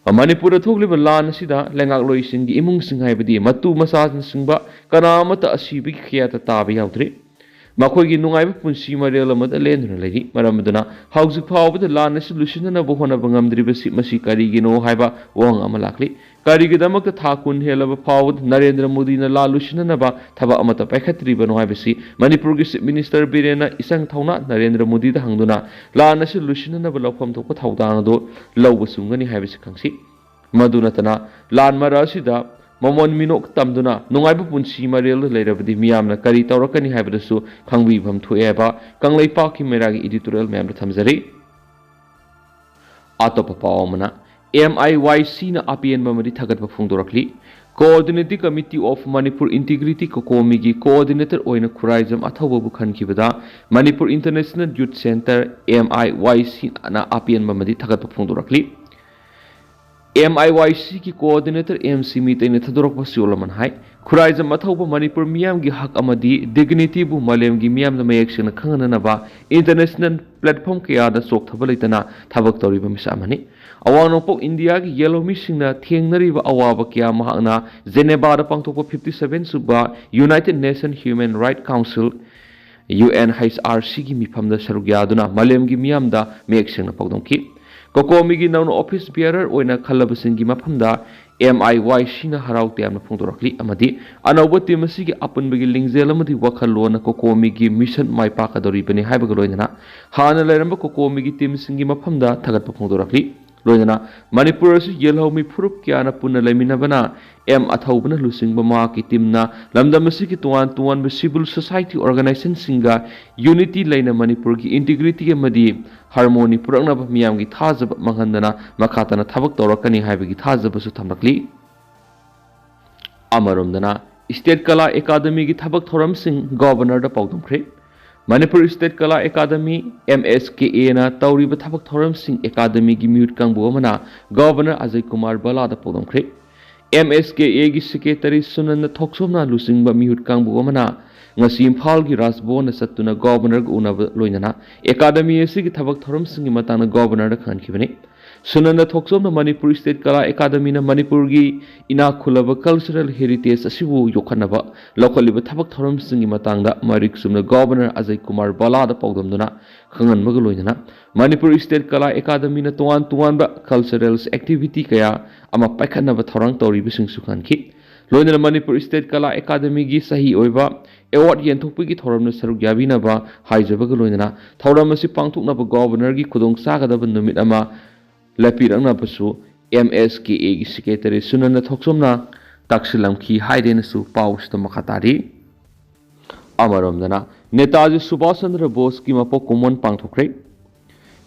ꯃꯅꯤꯄꯨꯔꯗ ꯊꯣꯛꯂꯤꯕ ꯂꯥꯟ ꯑꯁꯤꯗ ꯂꯩꯉꯥꯛꯂꯣꯏꯁꯤꯡꯒꯤ ꯏꯃꯨꯡꯁꯤꯡ, ꯍꯥꯏꯕꯗꯤ ꯃꯇꯨ ꯃꯆꯥꯅꯆꯤꯡꯕ ꯀꯅꯥ ꯑꯃꯠꯇ ꯑꯁꯤꯕꯒꯤ ꯀꯌꯥꯠꯇ ꯇꯥꯕ ꯌꯥꯎꯗ꯭ꯔꯤ꯫ ꯃꯈꯣꯏꯒꯤ ꯅꯨꯡꯉꯥꯏꯕ ꯄꯨꯟꯁꯤ ꯃꯔꯦꯜ ꯑꯃꯗ ꯂꯦꯟꯗꯨꯅ ꯂꯩꯔꯤ꯫ ꯃꯔꯝ ꯑꯗꯨꯅ ꯍꯧꯖꯤꯛ ꯐꯥꯎꯕꯗ ꯂꯥꯟ ꯑꯁꯤ ꯂꯣꯏꯁꯤꯟꯅꯅꯕ ꯍꯣꯠꯅꯕ ꯉꯝꯗ꯭ꯔꯤꯕꯁꯤ ꯃꯁꯤ ꯀꯔꯤꯒꯤꯅꯣ ꯍꯥꯏꯕ ꯋꯥꯍꯪ ꯑꯃ ꯂꯥꯛꯂꯤ꯫ ꯀꯔꯤꯒꯤꯗꯃꯛꯇ ꯊꯥ ꯀꯨꯟ ꯍꯦꯜꯂꯕ ꯐꯥꯎꯕꯗ ꯅꯔꯦꯟꯗ꯭ꯔ ꯃꯣꯗꯤꯅ ꯂꯥꯟ ꯂꯣꯏꯁꯤꯟꯅꯅꯕ ꯊꯕꯛ ꯑꯃꯠꯇ ꯄꯥꯏꯈꯠꯇ꯭ꯔꯤꯕꯅꯣ ꯍꯥꯏꯕꯁꯤ ꯃꯅꯤꯄꯨꯔꯒꯤ ꯆꯤꯐ ꯃꯤꯅꯤꯁꯇꯔ ꯕꯤꯔꯦꯟꯅ ꯏꯆꯪ ꯊꯧꯅ ꯅꯔꯦꯟꯗ꯭ꯔ ꯃꯣꯗꯤꯗ ꯍꯪꯗꯨꯅ ꯂꯥꯟ ꯑꯁꯤ ꯂꯣꯏꯁꯤꯟꯅꯅꯕ ꯂꯧꯐꯝ ꯊꯣꯛꯄ ꯊꯧꯗꯥꯡ ꯑꯗꯨ ꯂꯧꯕ ꯆꯨꯝꯒꯅꯤ ꯍꯥꯏꯕꯁꯤ ꯈꯪꯁꯤ꯫ ꯃꯗꯨ ꯅꯠꯇꯅ ꯂꯥꯟ ꯃꯔꯛ ꯑꯁꯤꯗ ꯃꯃꯣꯟ ꯃꯤꯅꯣꯛ ꯇꯝꯗꯨꯅ ꯅꯨꯡꯉꯥꯏꯕ ꯄꯨꯟꯁꯤ ꯃꯔꯦꯜꯗ ꯂꯩꯔꯕꯗꯤ ꯃꯤꯌꯥꯝꯅ ꯀꯔꯤ ꯇꯧꯔꯛꯀꯅꯤ ꯍꯥꯏꯕꯗꯨꯁꯨ ꯈꯪꯕꯤꯐꯝ ꯊꯣꯛꯑꯦ ꯍꯥꯏꯕ ꯀꯪꯂꯩꯄꯥꯛꯀꯤ ꯃꯩꯔꯥꯒꯤ ꯏꯗꯤꯇꯣꯔꯤꯌꯦꯜ ꯃꯌꯥꯝꯗ ꯊꯝꯖꯔꯤ꯫ ꯑꯇꯣꯞꯄ ꯄꯥꯎ ꯑꯃꯅ, ꯑꯦꯝ ꯑꯥꯏ ꯋꯥꯏ ꯁꯤꯅ ꯑꯄꯦꯟꯕ ꯑꯃꯗꯤ ꯊꯥꯒꯠꯄ ꯐꯣꯡꯗꯣꯔꯛꯂꯤ꯫ Coordinating Committee of Manipur Integrity, ꯀꯣꯀꯣꯃꯤꯒꯤ ꯀꯣꯑꯣꯔꯗꯤꯅꯦꯇꯔ ꯑꯣꯏꯅ ꯈꯨꯔꯥꯏꯖꯝ ꯑꯊꯧꯕꯕꯨ ꯈꯟꯈꯤꯕꯗ Manipur international youth centre, M I Y ꯁꯤꯅ ꯑꯄꯦꯟꯕ ꯑꯃꯗꯤ ꯊꯥꯒꯠꯄ ꯐꯣꯡꯗꯣꯔꯛꯂꯤ꯫ ꯑꯦꯝ ꯑꯥꯏ ꯋꯥꯏ ꯁꯤꯒꯤ ꯀꯣꯑꯣꯔꯗꯤꯅꯦꯇꯔ ꯑꯦꯝ ꯁꯤ ꯃꯤꯇꯩꯅ ꯊꯥꯗꯣꯔꯛꯄ ꯆꯦꯔꯣꯜ ꯑꯃꯅ ꯍꯥꯏ, ꯈꯨꯔꯥꯏꯖꯝ ꯑꯊꯧꯕ ꯃꯅꯤꯄꯨꯔ ꯃꯤꯌꯥꯝꯒꯤ ꯍꯛ ꯑꯃꯗꯤ ꯗꯤꯒꯅꯤꯇꯤꯕꯨ ꯃꯥꯂꯦꯝꯒꯤ ꯃꯤꯌꯥꯝꯗ ꯃꯌꯦꯛ ꯁꯦꯡꯅ ꯈꯪꯍꯟꯅꯅꯕ ꯏꯟꯇꯔꯅꯦꯁꯅꯦꯜ ꯄ꯭ꯂꯦꯠꯐꯣꯔꯝ ꯀꯌꯥꯗ ꯆꯣꯛꯊꯕ ꯂꯩꯇꯅ ꯊꯕꯛ ꯇꯧꯔꯤꯕ ꯃꯤꯁꯛ ꯑꯃꯅꯤ꯫ ꯑꯋꯥꯡ ꯅꯣꯡꯄꯣꯛ ꯏꯟꯗꯤꯌꯥꯒꯤ ꯌꯦꯜꯍꯧꯃꯤꯁꯤꯡꯅ ꯊꯦꯡꯅꯔꯤꯕ ꯑꯋꯥꯕ ꯀꯌꯥ ꯃꯍꯥꯛꯅ ꯖꯦꯅꯦꯕꯥꯗ ꯄꯥꯡꯊꯣꯛꯄ ꯐꯤꯐꯇꯤ ꯁꯚꯦꯟ ꯁꯨꯕ United Nation Human Right Council, U N H R ꯁꯤꯒꯤ ꯃꯤꯐꯝꯗ ꯁꯔꯨꯛ ꯌꯥꯗꯨꯅ ꯃꯥꯂꯦꯝꯒꯤ ꯃꯤꯌꯥꯝꯗ ꯃꯌꯦꯛ ꯁꯦꯡꯅ ꯄꯥꯎꯗꯝꯈꯤ꯫ ꯀꯣꯀꯣꯃꯤꯒꯤ ꯅꯧꯅ ꯑꯣꯐꯤꯁ ꯕꯤꯌꯥꯔꯔ ꯑꯣꯏꯅ ꯈꯜꯂꯕꯁꯤꯡꯒꯤ ꯃꯐꯝꯗ ꯑꯦꯝ ꯑꯥꯏ ꯋꯥꯏ ꯁꯤꯅ ꯍꯔꯥꯎ ꯇꯌꯥꯝꯅ ꯐꯣꯡꯗꯣꯔꯛꯂꯤ ꯑꯃꯗꯤ ꯑꯅꯧꯕ ꯇꯤꯝ ꯑꯁꯤꯒꯤ ꯑꯄꯨꯟꯕꯒꯤ ꯂꯤꯡꯖꯦꯜ ꯑꯃꯗꯤ ꯋꯥꯈꯜꯂꯣꯟꯅ ꯀꯣꯀꯣꯃꯤꯒꯤ ꯃꯤꯁꯟ ꯃꯥꯏ ꯄꯥꯛꯀꯗꯧꯔꯤꯕꯅꯤ ꯍꯥꯏꯕꯒ ꯂꯣꯏꯅꯅ ꯍꯥꯟꯅ ꯂꯩꯔꯝꯕ ꯀꯣꯀꯣꯃꯤꯒꯤ ꯇꯤꯝꯁꯤꯡꯒꯤ ꯃꯐꯝꯗ ꯊꯥꯒꯠꯄ ꯐꯣꯡꯗꯣꯔꯛꯂꯤ꯫ ꯂꯣꯏꯅꯅ ꯃꯅꯤꯄꯨꯔ ꯑꯁꯤ ꯌꯦꯜꯍꯧꯃꯤ ꯐꯨꯔꯨꯞ ꯀꯌꯥꯅ ꯄꯨꯟꯅ ꯂꯩꯃꯤꯟꯅꯕꯅ ꯑꯦꯝ ꯑꯊꯧꯕꯅ ꯂꯨꯆꯤꯡꯕ ꯃꯍꯥꯛꯀꯤ ꯇꯤꯝꯅ ꯂꯝꯗꯝ ꯑꯁꯤꯒꯤ ꯇꯣꯉꯥꯟ ꯇꯣꯉꯥꯟꯕ civil society organizationꯁꯤꯡꯒ unity ꯂꯩꯅ ꯃꯅꯤꯄꯨꯔꯒꯤ integrity ꯑꯃꯗꯤ harmony ꯄꯨꯔꯛꯅꯕ ꯃꯤꯌꯥꯝꯒꯤ ꯊꯥꯖꯕ ꯃꯥꯡꯍꯟꯗꯅ ꯃꯈꯥ ꯇꯥꯅ ꯊꯕꯛ ꯇꯧꯔꯛꯀꯅꯤ ꯍꯥꯏꯕꯒꯤ ꯊꯥꯖꯕꯁꯨ ꯊꯝꯂꯛꯂꯤ꯫ ꯑꯃꯔꯣꯝꯗꯅ, ꯁ꯭ꯇꯦꯠ ꯀꯂꯥ ꯑꯦꯀꯥꯗꯃꯤꯒꯤ ꯊꯕꯛ ꯊꯧꯔꯝꯁꯤꯡ ꯒꯣꯚꯔꯅꯔꯗ ꯄꯥꯎꯗꯝꯈ꯭ꯔꯦ꯫ ꯃꯅꯤꯄꯨꯔ ꯁ꯭ꯇꯦꯠ ꯀꯂꯥ ꯑꯦꯀꯥꯗꯃꯤ, ꯑꯦꯝ ꯑꯦꯁ ꯀꯦ ꯑꯦꯅ ꯇꯧꯔꯤꯕ ꯊꯕꯛ ꯊꯧꯔꯝꯁꯤꯡ ꯑꯦꯀꯥꯗꯃꯤꯒꯤ ꯃꯤꯍꯨꯠ ꯀꯥꯡꯕꯨ ꯑꯃꯅ ꯒꯣꯚꯔꯅꯔ ꯑꯖꯌ ꯀꯨꯃꯥꯔ ꯚꯜꯂꯥꯗ ꯄꯥꯎꯗꯝꯈ꯭ꯔꯦ꯫ ꯑꯦꯝ ꯑꯦꯁ ꯀꯦ ꯑꯦꯒꯤ ꯁꯦꯀ꯭ꯔꯦꯇꯔꯤ ꯁꯨꯅꯟꯗ ꯊꯣꯛꯆꯣꯝꯅ ꯂꯨꯆꯤꯡꯕ ꯃꯤꯍꯨꯠ ꯀꯥꯡꯕꯨ ꯑꯃꯅ ꯉꯁꯤ ꯏꯝꯐꯥꯜꯒꯤ ꯔꯥꯖꯚꯕꯟꯗ ꯆꯠꯇꯨꯅ ꯒꯣꯚꯔꯅꯔꯒ ꯎꯅꯕ ꯂꯣꯏꯅꯅ ꯑꯦꯀꯥꯗꯃꯤ ꯑꯁꯤꯒꯤ ꯊꯕꯛ ꯊꯧꯔꯝꯁꯤꯡꯒꯤ ꯃꯇꯥꯡꯗ ꯒꯣꯚꯔꯅꯔꯗ ꯈꯪꯍꯟꯈꯤꯕꯅꯤ꯫ ꯁꯨꯅꯟꯗ ꯊꯣꯛꯆꯣꯝꯅ ꯃꯅꯤꯄꯨꯔ ꯁ꯭ꯇꯦꯠ ꯀꯂꯥ ꯑꯦꯀꯥꯗꯃꯤꯅ ꯃꯅꯤꯄꯨꯔꯒꯤ ꯏꯅꯥꯛ ꯈꯨꯜꯂꯕ cultural heritage ꯑꯁꯤꯕꯨ ꯌꯣꯛꯈꯠꯅꯕ ꯂꯧꯈꯠꯂꯤꯕ ꯊꯕꯛ ꯊꯧꯔꯝꯁꯤꯡꯒꯤ ꯃꯇꯥꯡꯗ ꯃꯔꯤꯛ ꯆꯨꯝꯅ ꯒꯣꯚꯔꯅꯔ ꯑꯖꯌ ꯀꯨꯃꯥꯔ ꯚꯜꯂꯥꯗ ꯄꯥꯎꯗꯝꯗꯨꯅ ꯈꯪꯍꯟꯕꯒ ꯂꯣꯏꯅꯅ ꯃꯅꯤꯄꯨꯔ ꯁ꯭ꯇꯦꯠ ꯀꯂꯥ ꯑꯦꯀꯥꯗꯃꯤꯅ ꯇꯣꯉꯥꯟ ꯇꯣꯉꯥꯟꯕ cultural activity ꯀꯌꯥ ꯑꯃ ꯄꯥꯏꯈꯠꯅꯕ ꯊꯧꯔꯥꯡ ꯇꯧꯔꯤꯕꯁꯤꯡꯁꯨ ꯈꯪꯍꯟꯈꯤ꯫ ꯂꯣꯏꯅꯅ ꯃꯅꯤꯄꯨꯔ ꯁ꯭ꯇꯦꯠ ꯀꯂꯥ ꯑꯦꯀꯥꯗꯃꯤꯒꯤ ꯆꯍꯤ ꯑꯣꯏꯕ award ꯌꯦꯟꯊꯣꯛꯄꯒꯤ ꯊꯧꯔꯝꯗ ꯁꯔꯨꯛ ꯌꯥꯕꯤꯅꯕ ꯍꯥꯏꯖꯕꯒ ꯂꯣꯏꯅꯅ ꯊꯧꯔꯝ ꯑꯁꯤ ꯄꯥꯡꯊꯣꯛꯅꯕ ꯒꯣꯚꯔꯅꯔꯒꯤ ꯈꯨꯗꯣꯡ ꯆꯥꯒꯗꯕ ꯅꯨꯃꯤꯠ ꯑꯃ ꯂꯦꯞꯄꯤꯔꯛꯅꯕꯁꯨ ꯑꯦꯝ ꯑꯦꯁ ꯀꯦ ꯑꯦꯒꯤ ꯁꯦꯀ꯭ꯔꯦꯇꯔꯤ ꯁꯨꯅꯟꯗ ꯊꯣꯛꯆꯣꯝꯅ ꯇꯥꯛꯁꯤꯜꯂꯝꯈꯤ ꯍꯥꯏꯗꯦꯅꯁꯨ ꯄꯥꯎꯁꯤꯗ ꯃꯈꯥ ꯇꯥꯔꯤ꯫ ꯑꯃꯔꯣꯝꯗꯅ, ꯅꯦꯇꯥꯖꯤ ꯁꯨꯚꯥꯁ ꯆꯟꯗ꯭ꯔ ꯕꯣꯁꯀꯤ ꯃꯄꯣꯛ ꯀꯨꯝꯑꯣꯟ ꯄꯥꯡꯊꯣꯛꯈ꯭ꯔꯦ꯫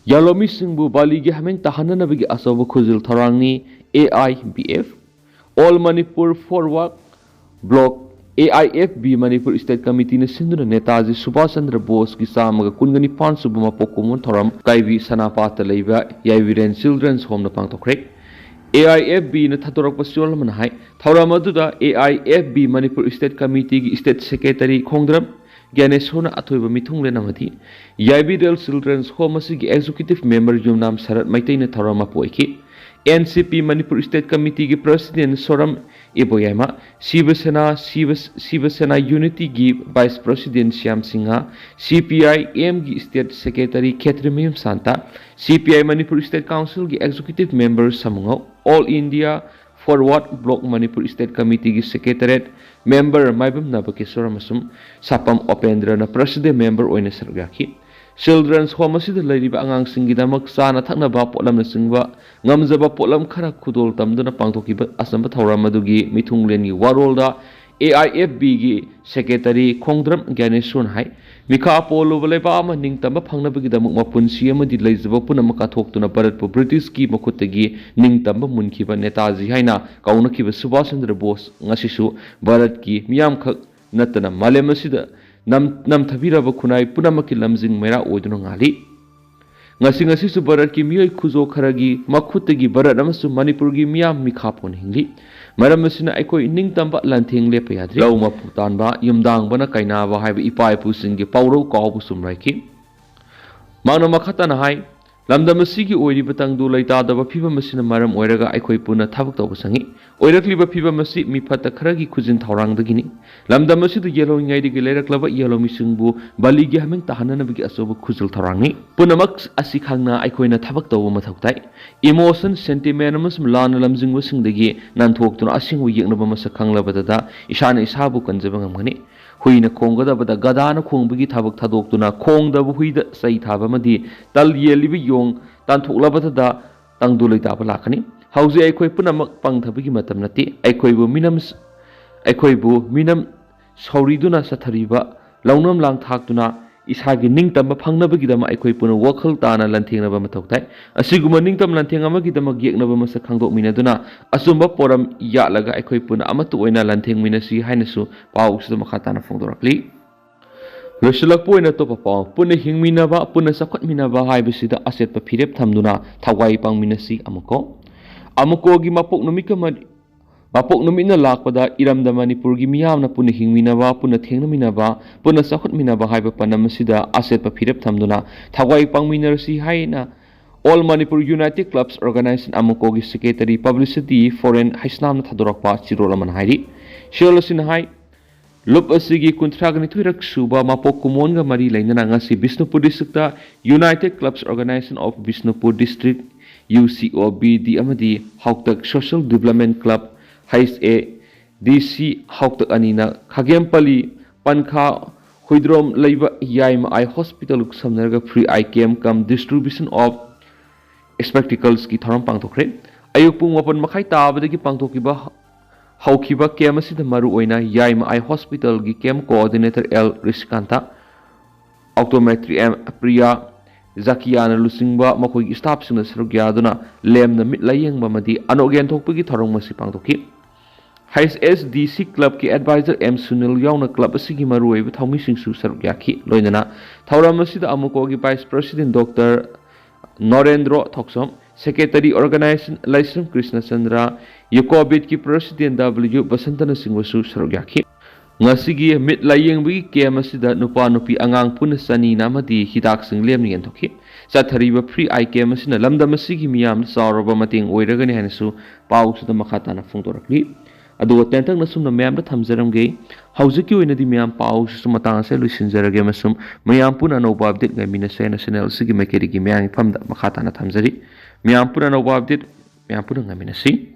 ꯌꯥꯂꯣꯃꯤꯁꯤꯡꯕꯨ ꯕꯥꯂꯤꯒꯤ ꯍꯥꯃꯦꯡ ꯇꯥꯍꯟꯅꯅꯕꯒꯤ ꯑꯆꯧꯕ ꯈꯨꯖꯤꯜ ꯊꯧꯔꯥꯡꯅꯤ A I B F. All Manipur Forward Bloc, A I F B Manipur state ꯀꯃꯤꯇꯤꯅ ꯁꯤꯟꯗꯨꯅ ꯅꯦꯇꯥꯖꯤ ꯁꯨꯚꯥꯁ ꯆꯟꯗ꯭ꯔ ꯕꯣꯁꯀꯤ ꯆꯥꯝꯃꯒ ꯀꯨꯟꯒ ꯅꯤꯄꯥꯟ ꯁꯨꯕ ꯃꯄꯣꯛ ꯀꯨꯝꯑꯣꯟ ꯊꯧꯔꯝ ꯀꯥꯏꯕꯤ ꯁꯅꯥꯄꯥꯠꯇ ꯂꯩꯕ ꯌꯥꯏꯕꯤꯔꯦꯟ ꯆꯤꯜꯗ꯭ꯔꯦꯟꯁ ꯍꯣꯝꯗ ꯄꯥꯡꯊꯣꯛꯈ꯭ꯔꯦ꯫ ꯑꯦ ꯑꯥꯏ ꯑꯦꯐ ꯕꯤꯅ ꯊꯥꯗꯣꯔꯛꯄ ꯆꯦꯔꯣꯜ ꯑꯃꯅ ꯍꯥꯏ, ꯊꯧꯔꯝ ꯑꯗꯨꯗ A I F B Manipur state ꯀꯃꯤꯇꯤꯒꯤ ꯁ꯭ꯇꯦꯠ ꯁꯦꯀ꯭ꯔꯦꯇꯔꯤ ꯈꯣꯡꯗ꯭ꯔꯝ ꯒ꯭ꯌꯥꯅꯦꯁꯣꯔꯅ ꯑꯊꯣꯏꯕ ꯃꯤꯊꯨꯡꯂꯦꯟ ꯑꯃꯗꯤ ꯌꯥꯏꯕꯤꯔꯦꯟ ꯆꯤꯜꯗ꯭ꯔꯦꯟꯁ ꯍꯣꯝ ꯑꯁꯤꯒꯤ ꯑꯦꯛꯖꯤꯀ꯭ꯌꯨꯇꯤꯚ ꯃꯦꯝꯕꯔ ꯌꯨꯝꯅꯥꯝ ꯁꯔꯠ ꯃꯩꯇꯩꯅ ꯊꯧꯔꯝ ꯃꯄꯨ ꯑꯣꯏꯈꯤ꯫ N C P Manipur state ꯀꯃꯤꯇꯤꯒꯤ ꯄ꯭ꯔꯁꯤꯗꯦꯟ ꯁꯣꯔꯝ ꯏꯕꯣꯌꯥꯏꯃ, ꯁꯤꯕ ꯁꯦꯅꯥ, ꯁꯤꯕ, ꯁꯤꯕ ꯁꯦꯅꯥ ꯌꯨꯅꯤꯇꯤꯒꯤ vice president Shyam Singh, C P I ꯑꯦꯝꯒꯤ state secretary Khetrimayum Santa, C P I Manipur state ꯀꯥꯎꯟꯁꯤꯜꯒꯤ executive member Samungou, All India Forward block Manipur state ꯀꯃꯤꯇꯤꯒꯤ ꯁꯦꯀ꯭ꯔꯦꯇꯔꯦꯠ member ꯃꯥꯏꯕꯝ ꯅꯕꯀꯤꯁꯣꯔ ꯑꯃꯁꯨꯡ ꯁꯥꯄꯝ ꯑꯣꯄꯦꯟꯗ꯭ꯔꯅ ꯄ꯭ꯔꯁꯤꯗꯦꯟ ꯃꯦꯝꯕꯔ ꯑꯣꯏꯅ ꯁꯔꯨꯛ ꯌꯥꯈꯤ꯫ ꯆꯤꯜꯗ꯭ꯔꯦꯟꯁ ꯍꯣꯝ ꯑꯁꯤꯗ ꯂꯩꯔꯤꯕ ꯑꯉꯥꯡꯁꯤꯡꯒꯤꯗꯃꯛ ꯆꯥꯅ ꯊꯛꯅꯕ ꯄꯣꯠꯂꯝꯅꯆꯤꯡꯕ ꯉꯝꯖꯕ ꯄꯣꯠꯂꯝ ꯈꯔ ꯈꯨꯗꯣꯜ ꯇꯝꯗꯨꯅ ꯄꯥꯡꯊꯣꯛꯈꯤꯕ ꯑꯆꯝꯕ ꯊꯧꯔꯝ ꯑꯗꯨꯒꯤ ꯃꯤꯊꯨꯡꯂꯦꯟꯒꯤ ꯋꯥꯔꯣꯜꯗ ꯑꯦ ꯑꯥꯏ ꯑꯦꯐ ꯕꯤꯒꯤ ꯁꯦꯀ꯭ꯔꯦꯇꯔꯤ ꯈꯣꯡꯗ꯭ꯔꯝ ꯒ꯭ꯌꯥꯅꯦꯁꯣꯔꯅ ꯍꯥꯏ, ꯃꯤꯈꯥ ꯄꯣꯜꯂꯨꯕ ꯂꯩꯕꯥꯛ ꯑꯃ ꯅꯤꯡꯇꯝꯕ ꯐꯪꯅꯕꯒꯤꯗꯃꯛ ꯃꯄꯨꯟꯁꯤ ꯑꯃꯗꯤ ꯂꯩꯖꯕ ꯄꯨꯝꯅꯃꯛ ꯀꯠꯊꯣꯛꯇꯨꯅ ꯚꯥꯔꯠꯄꯨ ꯕ꯭ꯔꯤꯇꯤꯁꯀꯤ ꯃꯈꯨꯠꯇꯒꯤ ꯅꯤꯡꯇꯝꯕ ꯃꯨꯟꯈꯤꯕ ꯅꯦꯇꯥꯖꯤ ꯍꯥꯏꯅ ꯀꯧꯅꯈꯤꯕ ꯁꯨꯚꯥꯁ ꯆꯟꯗ꯭ꯔ ꯕꯣꯁ ꯉꯁꯤꯁꯨ ꯚꯥꯔꯠꯀꯤ ꯃꯤꯌꯥꯝꯈꯛ ꯅꯠꯇꯅ ꯃꯥꯂꯦꯝ ꯑꯁꯤꯗ ꯅꯝ-, ꯅꯝꯊꯕꯤꯔꯕ ꯈꯨꯟꯅꯥꯏ ꯄꯨꯝꯅꯃꯛꯀꯤ ꯂꯝꯖꯤꯡ ꯃꯩꯔꯥ ꯑꯣꯏꯗꯨꯅ ꯉꯥꯜꯂꯤ꯫ ꯉꯁꯤ ꯉꯁꯤꯁꯨ ꯚꯥꯔꯠꯀꯤ ꯃꯤꯑꯣꯏ ꯈꯨꯖꯣ ꯈꯔꯒꯤ ꯃꯈꯨꯠꯇꯒꯤ ꯚꯥꯔꯠ ꯑꯃꯁꯨꯡ ꯃꯅꯤꯄꯨꯔꯒꯤ ꯃꯤꯌꯥꯝ ꯃꯤꯈꯥ ꯄꯣꯟꯅ ꯍꯤꯡꯂꯤ꯫ ꯃꯔꯝ ꯑꯁꯤꯅ ꯑꯩꯈꯣꯏ ꯅꯤꯡꯇꯝꯕ ꯂꯥꯟꯊꯦꯡ ꯂꯦꯞꯄ ꯌꯥꯗ꯭ꯔꯤ꯫ ꯂꯧ ꯃꯄꯨ ꯇꯥꯟꯕ, ꯌꯨꯝꯗꯥꯡꯕꯅ ꯀꯥꯏꯅꯕ ꯍꯥꯏꯕ ꯏꯄꯥ ꯏꯄꯨꯁꯤꯡꯒꯤ ꯄꯥꯎꯔꯧ ꯀꯥꯎꯕ ꯆꯨꯝꯂꯣꯏꯈꯤ꯫ ꯃꯍꯥꯛꯅ ꯃꯈꯥ ꯇꯥꯅ ꯍꯥꯏ, ꯂꯝꯗꯝ ꯑꯁꯤꯒꯤ ꯑꯣꯏꯔꯤꯕ ꯇꯪꯗꯨ ꯂꯩꯇꯥꯗꯕ ꯐꯤꯕꯝ ꯑꯁꯤꯅ ꯃꯔꯝ ꯑꯣꯏꯔꯒ ꯑꯩꯈꯣꯏ ꯄꯨꯟꯅ ꯊꯕꯛ ꯇꯧꯕ ꯆꯪꯏ꯫ ꯑꯣꯏꯔꯛꯂꯤꯕ ꯐꯤꯕꯝ ꯑꯁꯤ ꯃꯤ ꯐꯠꯇ ꯈꯔꯒꯤ ꯈꯨꯖꯤꯟ ꯊꯧꯔꯥꯡꯗꯒꯤꯅꯤ꯫ ꯂꯝꯗꯝ ꯑꯁꯤꯗ ꯌꯦꯜꯍꯧꯔꯤꯉꯩꯗꯒꯤ ꯂꯩꯔꯛꯂꯕ ꯌꯦꯜꯍꯧꯃꯤꯁꯤꯡꯕꯨ ꯕꯂꯤꯒꯤ ꯍꯥꯃꯦꯡ ꯇꯥꯍꯟꯅꯅꯕꯒꯤ ꯑꯆꯧꯕ ꯈꯨꯖꯤꯜ ꯊꯧꯔꯥꯡꯅꯤ꯫ ꯄꯨꯝꯅꯃꯛ ꯑꯁꯤ ꯈꯪꯅ ꯑꯩꯈꯣꯏꯅ ꯊꯕꯛ ꯇꯧꯕ ꯃꯊꯧ ꯇꯥꯏ꯫ ꯏꯃꯣꯁꯟ, ꯁꯦꯟꯇꯤꯃꯦꯟ ꯑꯃꯁꯨꯡ ꯂꯥꯟꯅ ꯂꯝꯖꯤꯡꯕꯁꯤꯡꯗꯒꯤ ꯅꯥꯟꯊꯣꯛꯇꯨꯅ ꯑꯁꯦꯡꯕ ꯌꯦꯛꯅꯕ ꯃꯁꯛ ꯈꯪꯂꯕꯗꯇ ꯏꯁꯥꯅ ꯏꯁꯥꯕꯨ ꯀꯟꯖꯕ ꯉꯝꯒꯅꯤ꯫ ꯍꯨꯏꯅ ꯈꯣꯡꯒꯗꯕꯗ ꯒꯙꯥꯅ ꯈꯣꯡꯕꯒꯤ ꯊꯕꯛ ꯊꯥꯗꯣꯛꯇꯨꯅ ꯈꯣꯡꯗꯕ ꯍꯨꯏꯗ ꯆꯩ ꯊꯥꯕ ꯑꯃꯗꯤ ꯇꯜ ꯌꯦꯜꯂꯤꯕ ꯌꯣꯡ ꯇꯥꯟꯊꯣꯛꯂꯕꯗꯇ ꯇꯪꯗꯨ ꯂꯩꯇꯥꯕ ꯂꯥꯛꯀꯅꯤ꯫ ꯍꯧꯖꯤꯛ ꯑꯩꯈꯣꯏ ꯄꯨꯝꯅꯃꯛ ꯄꯪꯊꯕꯒꯤ ꯃꯇꯝ ꯅꯠꯇꯦ꯫ ꯑꯩꯈꯣꯏꯕꯨ ꯃꯤꯅꯝ, ꯑꯩꯈꯣꯏꯕꯨ ꯃꯤꯅꯝ ꯁꯧꯔꯤꯗꯨꯅ ꯆꯠꯊꯔꯤꯕ ꯂꯧꯅꯝ ꯂꯥꯡ ꯊꯥꯛꯇꯨꯅ ꯏꯁꯥꯒꯤ ꯅꯤꯡꯇꯝꯕ ꯐꯪꯅꯕꯒꯤꯗꯃꯛ ꯑꯩꯈꯣꯏ ꯄꯨꯝꯅꯃꯛ ꯋꯥꯈꯜ ꯇꯥꯅ ꯂꯥꯟꯊꯦꯡꯅꯕ ꯃꯊꯧ ꯇꯥꯏ꯫ ꯑꯁꯤꯒꯨꯝꯕ ꯅꯤꯡꯇꯝ ꯂꯥꯟꯊꯦꯡ ꯑꯃꯒꯤꯗꯃꯛ ꯌꯦꯛꯅꯕ ꯃꯁꯛ ꯈꯪꯗꯣꯛꯃꯤꯟꯅꯗꯨꯅ ꯑꯆꯨꯝꯕ ꯄꯣꯔꯝ ꯌꯥꯠꯂꯒ ꯑꯩꯈꯣꯏ ꯄꯨꯟꯅ ꯑꯃꯠꯇ ꯑꯣꯏꯅ ꯂꯥꯟꯊꯦꯡꯃꯤꯟꯅꯁꯤ ꯍꯥꯏꯅꯁꯨ ꯄꯥꯎꯁꯤꯗ ꯃꯈꯥ ꯇꯥꯅ ꯐꯣꯡꯗꯣꯔꯛꯂꯤ꯫ ꯂꯣꯏꯁꯤꯜꯂꯛꯄ ꯑꯣꯏꯅ ꯑꯇꯣꯞꯄ ꯄꯥꯎ, ꯄꯨꯟꯅ ꯍꯤꯡꯃꯤꯟꯅꯕ, ꯄꯨꯟꯅ ꯆꯥꯎꯈꯠꯃꯤꯟꯅꯕ ꯍꯥꯏꯕꯁꯤꯗ ꯑꯆꯦꯠꯄ ꯐꯤꯔꯦꯞ ꯊꯝꯗꯨꯅ ꯊꯋꯥꯏ ꯄꯥꯡꯃꯤꯟꯅꯁꯤ꯫ ꯑꯃꯨꯛꯀꯣ, ꯑꯃꯨꯛꯀꯣꯒꯤ ꯃꯄꯣꯛ ꯅꯨꯃꯤꯠꯀ ꯃꯔꯤ ꯃꯄꯣꯛ ꯅꯨꯃꯤꯠꯅ ꯂꯥꯛꯄꯗ ꯏꯔꯝꯗꯝ ꯃꯅꯤꯄꯨꯔꯒꯤ ꯃꯤꯌꯥꯝꯅ ꯄꯨꯟꯅ ꯍꯤꯡꯃꯤꯟꯅꯕ, ꯄꯨꯟꯅ ꯊꯦꯡꯅꯃꯤꯟꯅꯕ, ꯄꯨꯟꯅ ꯆꯥꯎꯈꯠꯃꯤꯟꯅꯕ ꯍꯥꯏꯕ ꯄꯥꯟꯗꯝ ꯑꯁꯤꯗ ꯑꯆꯦꯠꯄ ꯐꯤꯔꯦꯞ ꯊꯝꯗꯨꯅ ꯊꯋꯥꯏ ꯄꯥꯡꯃꯤꯟꯅꯔꯁꯤ ꯍꯥꯏꯅ All Manipur United Clubs Organization, ꯑꯃꯨꯀꯣꯒꯤ Secretary Publicity Foreign ꯍꯩꯁꯅꯥꯝꯅ ꯊꯥꯗꯣꯔꯛꯄ ꯆꯦꯔꯣꯜ ꯑꯃꯅ ꯍꯥꯏꯔꯤ꯫ ꯆꯦꯔꯣꯜ ꯑꯁꯤꯅ ꯍꯥꯏ, ꯂꯨꯞ ꯑꯁꯤꯒꯤ ꯀꯨꯟꯊ꯭ꯔꯥꯒ ꯅꯤꯊꯣꯏꯔꯛ ꯁꯨꯕ ꯃꯄꯣꯛ ꯀꯨꯝꯑꯣꯟꯒ ꯃꯔꯤ ꯂꯩꯅꯅ ꯉꯁꯤ Bishnupur district United Clubs Organization of Bishnupur District, U C O B D, ꯑꯃꯗꯤ ꯍꯥꯎꯇꯛ Social Development Club, H A D C, ꯍꯥꯎꯇꯛ ꯑꯅꯤꯅ ꯈꯥꯒꯦꯝꯄꯜꯂꯤ ꯄꯟꯈꯥ ꯍꯨꯏꯗ꯭ꯔꯣꯝ ꯂꯩꯕ ꯌꯥꯏꯃ ꯑꯥꯏ ꯍꯣꯁꯄꯤꯇꯥꯜꯒ ꯈꯨꯠꯁꯝꯅꯔꯒ free eye camp cum distribution of spectacles ꯀꯤ ꯊꯧꯔꯝ ꯄꯥꯡꯊꯣꯛꯈ꯭ꯔꯦ꯫ ꯑꯌꯨꯛ ꯄꯨꯡ ꯃꯥꯄꯟ ꯃꯈꯥꯏ ꯇꯥꯕꯗꯒꯤ ꯄꯥꯡꯊꯣꯛꯈꯤꯕ ꯍꯧꯈꯤꯕ ꯀꯦꯝ ꯑꯁꯤꯗ ꯃꯔꯨꯑꯣꯏꯅ ꯌꯥꯏꯃ ꯑꯥꯏ ꯍꯣꯁꯄꯤꯇꯥꯜꯒꯤ camp coordinator L Rishikant, optometry M Priya ꯖꯥꯀꯤꯌꯥꯅ ꯂꯨꯆꯤꯡꯕ ꯃꯈꯣꯏꯒꯤ ꯁ꯭ꯇꯥꯐꯁꯤꯡꯅ ꯁꯔꯨꯛ ꯌꯥꯗꯨꯅ ꯂꯦꯝꯅ ꯃꯤꯠ ꯂꯥꯌꯦꯡꯕ ꯑꯃꯗꯤ ꯑꯅꯣꯛ ꯌꯦꯟꯊꯣꯛꯄꯒꯤ ꯊꯧꯔꯝ ꯑꯁꯤ ꯄꯥꯡꯊꯣꯛꯈꯤ꯫ H S D C ꯀ꯭ꯂꯕꯀꯤ ꯑꯦꯗꯚꯥꯏꯖꯔ ꯑꯦꯝ ꯁꯨꯅꯤꯜ ꯌꯥꯎꯅ ꯀ꯭ꯂꯕ ꯑꯁꯤꯒꯤ ꯃꯔꯨꯑꯣꯏꯕ ꯊꯧꯃꯤꯁꯤꯡꯁꯨ ꯁꯔꯨꯛ ꯌꯥꯈꯤ꯫ ꯂꯣꯏꯅꯅ ꯊꯧꯔꯝ ꯑꯁꯤꯗ ꯑꯃꯨꯀꯣꯒꯤ ꯚꯥꯏꯁ ꯄ꯭ꯔꯁꯤꯗꯦꯟ ꯗꯣꯛꯇꯔ ꯅꯣꯔꯦꯟꯗ꯭ꯔꯣ ꯊꯣꯛꯆꯣꯝ, ꯁꯦꯀ꯭ꯔꯦꯇꯔꯤ ꯑꯣꯔꯒꯅꯥꯏꯖꯦꯁꯟ ꯂꯥꯏꯁ꯭ꯔꯝ ꯀ꯭ꯔꯤꯁꯅꯆꯟꯗ꯭ꯔ, ꯌꯨꯀꯣꯕꯤꯠꯀꯤ ꯄ꯭ꯔꯁꯤꯗꯦꯟ ꯗꯕ꯭ꯂꯤꯎ ꯕꯁꯟꯇꯅꯆꯤꯡꯕꯁꯨ ꯁꯔꯨꯛ ꯌꯥꯈꯤ꯫ ꯉꯁꯤꯒꯤ ꯃꯤꯠ ꯂꯥꯌꯦꯡꯕꯒꯤ ꯀꯦꯝ ꯑꯁꯤꯗ ꯅꯨꯄꯥ ꯅꯨꯄꯤ ꯑꯉꯥꯡ ꯄꯨꯟꯅ ꯆꯅꯤꯅ ꯑꯃꯗꯤ ꯍꯤꯗꯥꯛꯁꯤꯡ ꯂꯦꯝꯅ ꯌꯦꯟꯊꯣꯛꯈꯤ꯫ ꯆꯠꯊꯔꯤꯕ free eye camp ꯑꯁꯤꯅ ꯂꯝꯗꯝ ꯑꯁꯤꯒꯤ ꯃꯤꯌꯥꯝꯗ ꯆꯥꯎꯔꯕ ꯃꯇꯦꯡ ꯑꯣꯏꯔꯒꯅꯤ ꯍꯥꯏꯅꯁꯨ ꯄꯥꯎꯁꯤꯗ ꯃꯈꯥ ꯇꯥꯅ ꯐꯣꯡꯗꯣꯔꯛꯂꯤ꯫ ꯑꯗꯨꯒ ꯇꯦꯟꯇꯛꯅ ꯁꯨꯝꯅ ꯃꯌꯥꯝꯗ ꯊꯝꯖꯔꯝꯒꯦ꯫ ꯍꯧꯖꯤꯛꯀꯤ ꯑꯣꯏꯅꯗꯤ ꯃꯌꯥꯝ ꯄꯥꯎꯁꯤꯁꯨ ꯃꯇꯥꯡ ꯑꯁꯤꯗ ꯂꯣꯏꯁꯤꯟꯖꯔꯒꯦ ꯑꯃꯁꯨꯡ ꯃꯌꯥꯝ ꯄꯨꯟꯅ ꯑꯅꯧꯕ ꯑꯞꯗꯦꯠ ꯉꯥꯏꯃꯤꯟꯅꯁꯦ ꯍꯥꯏꯅ ꯆꯦꯅꯦꯜ ꯑꯁꯤꯒꯤ ꯃꯥꯏꯀꯩꯗꯒꯤ ꯃꯌꯥꯝꯒꯤ ꯐꯝꯗ ꯃꯈꯥ ꯇꯥꯅ ꯊꯝꯖꯔꯤ꯫ ꯃꯌꯥꯝ ꯄꯨꯟꯅ ꯑꯅꯧꯕ ꯑꯞꯗꯦꯠ ꯃꯌꯥꯝ ꯄꯨꯟꯅ ꯉꯥꯏꯃꯤꯟꯅꯁꯤ꯫